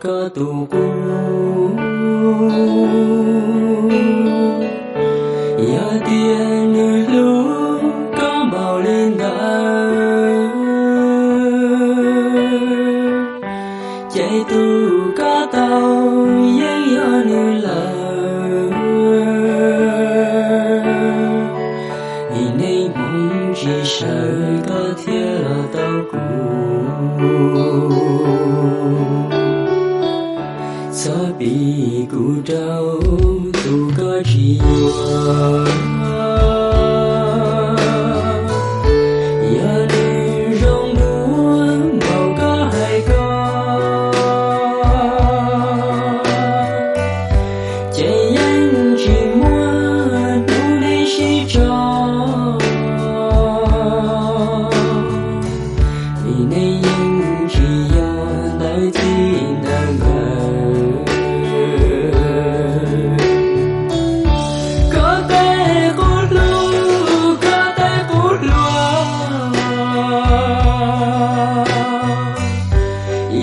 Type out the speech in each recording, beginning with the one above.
koj tus qub. Yog tias nws hlub koj npaum li ntawd, ces tus koj tau yeej yog nws lawm. Vim neej hmoov tsis sawv koj thiaj los tau kuv. Txhob pim kuv rau tus koj tsis yuav. Yog nws zoo dua npaum koj hais ko, ces yeej tsis muaj hnub nej sib tso. Vim nej yeej tsis yog ntawv txij ntawv nkawm. Koj tej qub hlub, koj tej qub hluas,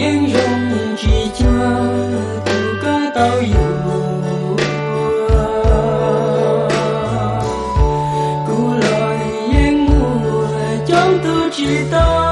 yeej zoo tsis cuag tus koj tau yuav. Kuv los yeej muaj coob tus tsis tau